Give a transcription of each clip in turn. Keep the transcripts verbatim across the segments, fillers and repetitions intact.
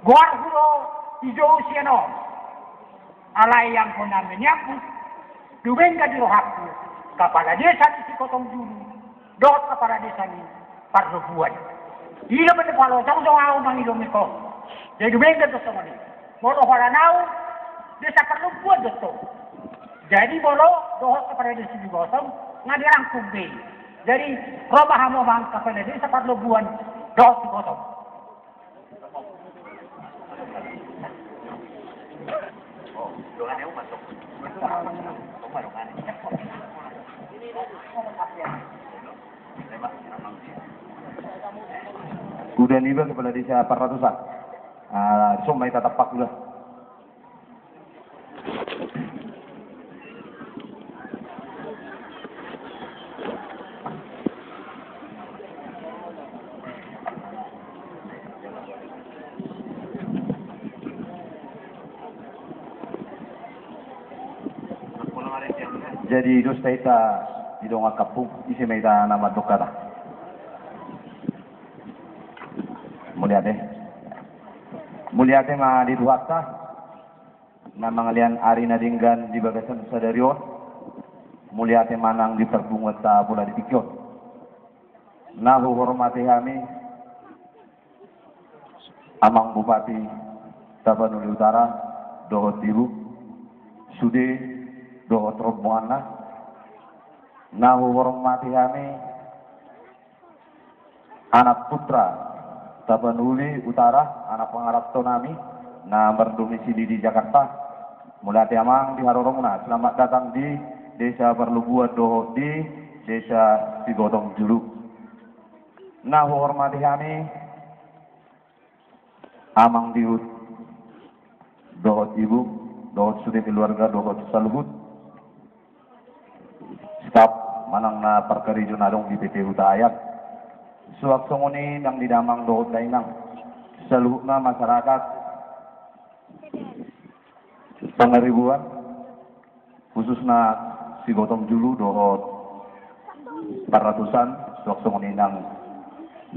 Goarhu do dijou sian on. Alai anggo na menyangkut, dumenggan di rohangku kepala desa di Sigotong Julu dohot kepala desa ni Parlobuan. I do pe na palo jongjong ahu mangidomi ho. Jadi dumenggan do songon i. Molo holan ahu, desa Parlobuan do tong. Jadi molo dohot kepala desa Sigotong, nga dirangkum be. Jadi ro ma hamu amang kepala desa Parlobuan dohot Sigotong. Uda niba kepala desa Parratusan. Ah, dison ma hita tampak uda. Jadi dos hita di dongan kampung, ise ma hita na mandok hata. Mauliate. Mauliate ma di Tuhanta na mangalean ari na denggan di bagasan sadari on. Mauliate ma nang di parpunguanta pola di tingki on. Na huhormati hami Amang Bupati Tapanuli Utara dohot Tibu, sude dohot rombonganna. Na huhormati hami anak putra Tapanuli Utara, anak pangaranto nami na mardomisili di Jakarta. Mauliate amang di haroromuna, selamat datang di Desa Parlobuan dohot di Desa Sigotong Julu. Na huhormati hami Amang Dirut dohot Ibu dohot sude keluarga dohot saluhut staf manang na parkarejo na adong di P T Hutahaean. Suang songon i nang di damang dohot dainang, saluhutna masyarakat Pangaribuan, khususna Sigotong Julu dohot Parratusan, suang songon i nang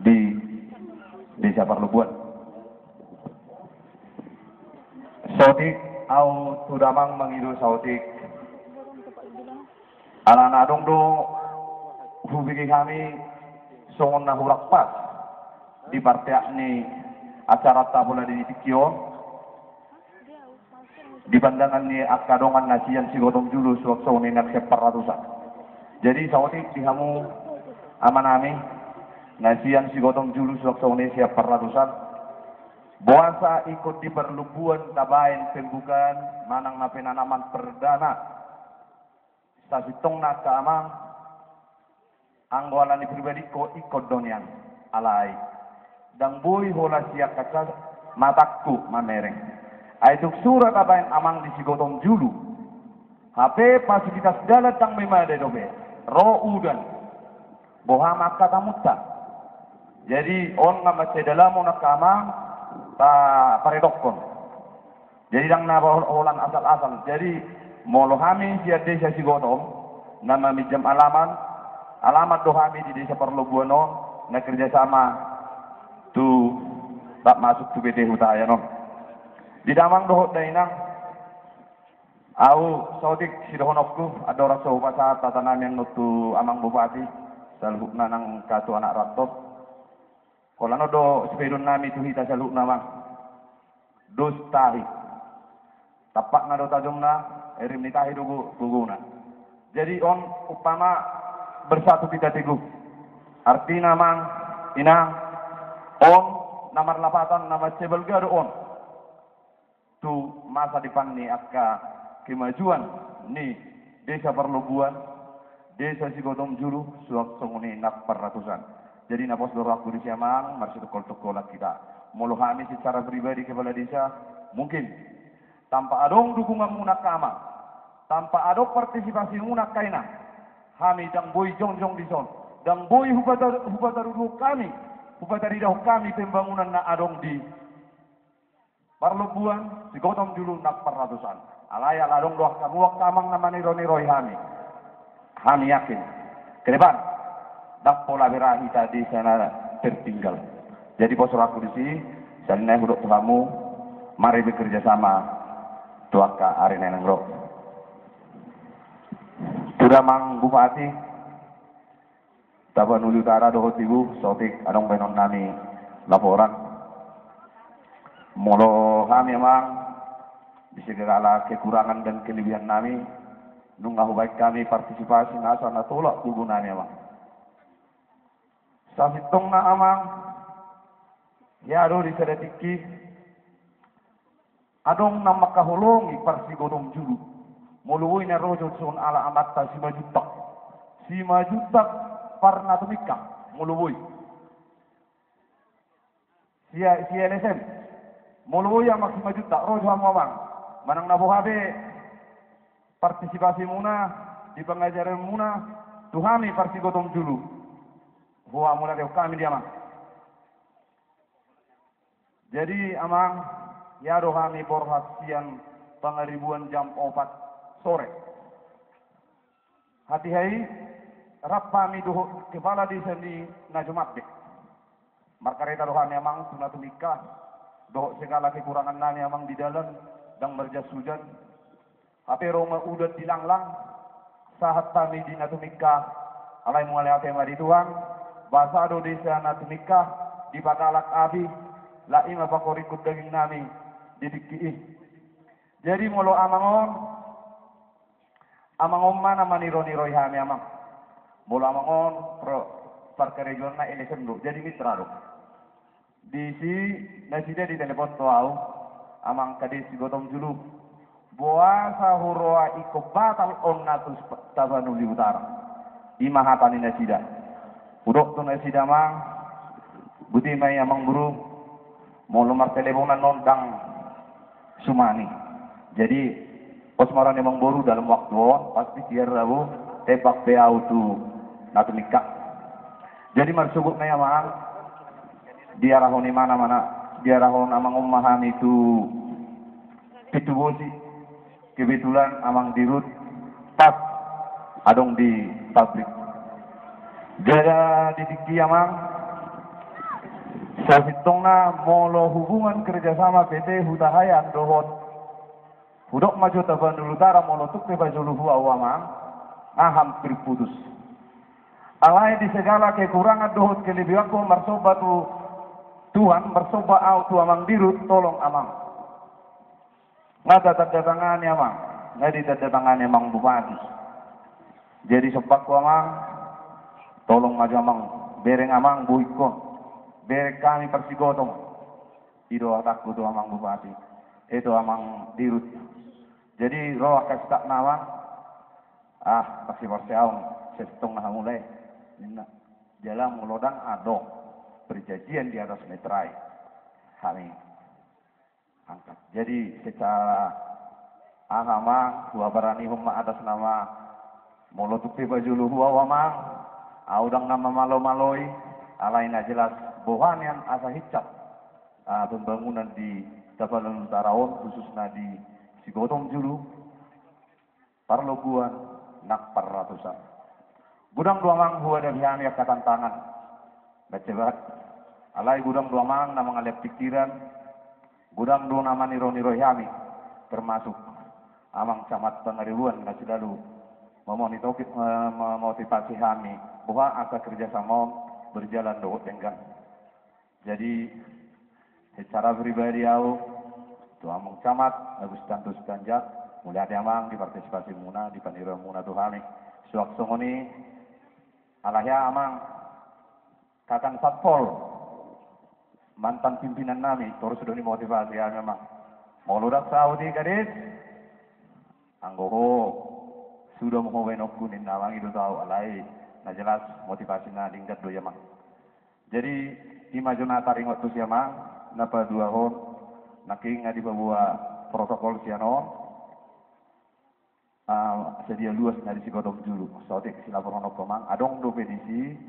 di Desa Parlobuan. Saotik ahu tu damang mangido saotik. Alana adong do hubege hami songon na hurang pas di parteak ni acaranta pola di tingki on. Di pandangan ni angka dongan na sian Sigotong Julu suang songon i nang sian Parratusan. Jadi saotik di hamu amanami na sian Sigotong Julu suang songon i sian Parratusan. Boasa ingkon di Parlobuan tabaen pembukaan manang na penanaman perdana. Sasintongna angka amang, anggo alani pribadi ingkon do nian, alai ndang boi holan sian angka matangku mamereng. Ai tung sura tabaen amang di Sigotong Julu. Hape fasilitas dalan ndang memadai dope, ro udan. Boha ma angka tamunta. Jadi on nga mansai dalan on angka amang taparetokkon. Jadi ndang na holan asal-asal. Jadi molo hami sian Desa Sigotong na maminjam alaman, alaman do hami di Desa Parlobuan on na kerjasama tu rap masuk tu P T Hutahaean on. Di damang dohot dainang, ahu saotik sidohononku andorang so hupasahat hata nami annon tu Amang Bupati, saluhutna nang angka tu anak ranto. Holan on do sipaidonami tu hita saluhutna amang. Dos tahi. Tampakna do tajomna, erim ni tahi do gogona. Jadi on umpama bersatu kita teguh. Artina amang, inang, on na marlapatan na mansai balga do on tu masa depan ni angka kemajuan ni Desa Parlobuan, Desa Sigotong Julu, suang songon i nang Parratusan. Jadi na pos do rohangku disi amang, marsitungkol-tungkolan hita. Molo hami secara pribadi kepala desa, mungkin tanpa adong dukunganmuna angka amang, tanpa adong partisipasimuna angka inang, hami ndang boi jongjong dison, ndang boi hupata-, hupataruhon hami, hupataridahon hami pembangunan na adong di Parlobuan, Sigotong Julu nang Parratusan. Alai ala adong do angka muak amang na manero-neroi hami. Hami yakin ke depan ndang pola bera hita di sana tertinggal. Jadi pos rohangku disi, Saleleng i hudok tu hamu, mari bekerja sama tu angka ari na naeng ro. Tuda amang bupati, Tapanuli Utara dohot Sibu, saotik adong baenon nami laporan. Molo hami amang, di segala kekurangan dan kelebihan nami, nunga hubaen hami partisipasi na asa na tolap gogo nami amang. Sasintongna amang, ia do di sada tingki, adong na mangkaholongi parsigotong julu. Molo boi na ro jo songon ala amanta Simanjuntak. Simanjuntak par Natumingka, molo boi. Sia, sia L S M. Molo boi amang Simanjuntak, ro jo hamu amang. Manang na boha pe partisipasimuna di pangajaranmuna tu hami parsigotong julu. Hua mula dehon hami di amang. Jadi amang, ia do hami borhat sian Pangaribuan jam opat sore. Hatiha i, rap hami dohot kepala desa ni na jumabek. Markareta do hami amang tu Natumingka, dohot segala kekurangan nami amang di dalan, ndang marjas hujan. Hape ro ma udan di langlang, sahat hami di Natumingka, alai mauliate ma di Tuhan, boasa do desa Natumingka dipatalak api, lae ma pakoringkon daging nami di tingki i. Jadi molo amang on, amang on ma na maniro-niroi hami amang. Molo amang on pro-, parkarejoanna L S M do, jadi mitra do. Disi nasida ditelepon tu au, amang kade sigotong julu. Boasa huroha ingkon batal on na tu Tapanuli Utara. I ma hata ni nasida. Hudok tu nasida amang, botima i amang boru, molo marteleponan on ndang suman i. Jadi, pos ma roha ni amang boru dalam waktu on, pasti tiar abu, tebak pe au tu Natumingka. Jadi, marsogot ma i amang, diarahon i mana-mana, diarahon amang on ma hami tu Pintu Bosi, kebetulan amang Dirut, pas adong di pabrik. Jadi di tingki amang, sasintongna molo hubungan kerjasama P T Hutahaean dohot, hudok ma jo Tapanuli Utara molo tung pe pajolo hua au amang, nga hampir putus. Alai di segala kekurangan dohot kelebihanku marsomba tu Tuhan, marsomba au tu amang Dirut, tolong amang. Nga tatanda tangani amang, nga ditanda tangani amang bupati. Jadi sombaku amang, tolong ma jo amang, bereng amang bohikkon, bereng hami parsigotong. I do hatangku tu amang bupati, eh tu amang Dirut. Jadi ro angka sitakna amang, ah, pasti parsiaon, sasintongna hamulai ninna. Jala molo ndang adong perjanjian di atas meterai, hami angkat. Jadi secara aha amang, huabaranihon ma atas nama, molo tung pe pajolo hua au amang, au ndang na mamalo-maloi, alai na jelas boha nian asa hinsat, ah, pembangunan di Tapanuli Utara on, khususna di Sigotong julu. Parlobuan nang parratusan. Godang do amang huhadapi hami angka tantangan. Bacebat. Alai godang do amang na mangalean pikiran. Godang do na maniro-niroi hami. Termasuk amang camat Pangaribuan na selalu memonitoki, me-, memotivasi hami. Boha asa kerjasama on berjalan dohot denggan. Jadi, secara pribadi au, tu amang camat, Agustinus Sitanjak, mauliate amang di partisipasimuna, di paniruanmuna tu hami. Suang songon i, alai amang, kakang satpol, mantan pimpinan nami, torus do nimotivasi hami amang. Molo ndang saut i kades, anggo ho, suda ma ho baenonku ninna amang i do tau alai, na jelas motivasina denggan do i amang. Jadi, i ma jo na taringot tu si amang, na paduahon, nangkin nga dipaboa protokol sian on, ah, sadia luas na di Sigotong julu. Saotik silaporhononku amang, adong dope disi,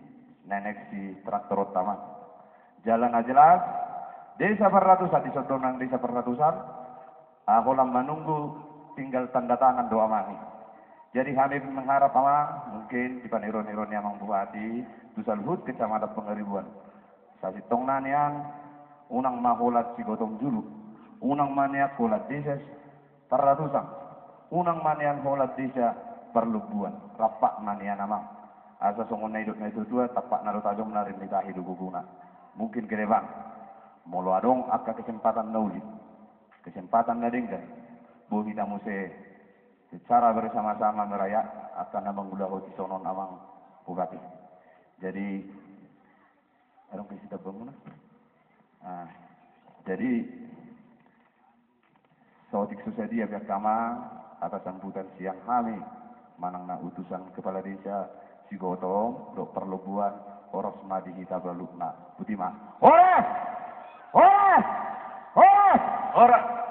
nenek si traktor on amang. Jala na jelas, desa parratusan, dison do nang desa parratusan, ah, holan manunggu tinggal tanda tangan do amang i. Jadi hami mengharap amang, mungkin di paniro-niro ni amang bupati, tu saluhut kecamatan Pangaribuan. Sasintongna nian, Unang ma holan Sigotong julu, unang ma nian holan desa Parratusan, unang ma nian holan desa Parlombuan, rap ma nian amang. Asa songon na nidok ni natuatua, tampak na do tajomna, rim ni tahi do gogona. Mungkin ke depan, molo adong angka kesempatan na uli, kesempatan na denggan, boi hita muse secara bersama-sama meraya angka na mangulahon i songon amang bupati. Jadi, adong ke sitambangmuna. Ah, jadi, saotik so sadia pe angka amang, atas sambutan sian hami manang na utusan kepala desa Sigotong dohot Parlombuan, horas ma di hita saluhutna. Botima. Horas! Horas! Horas! Horas!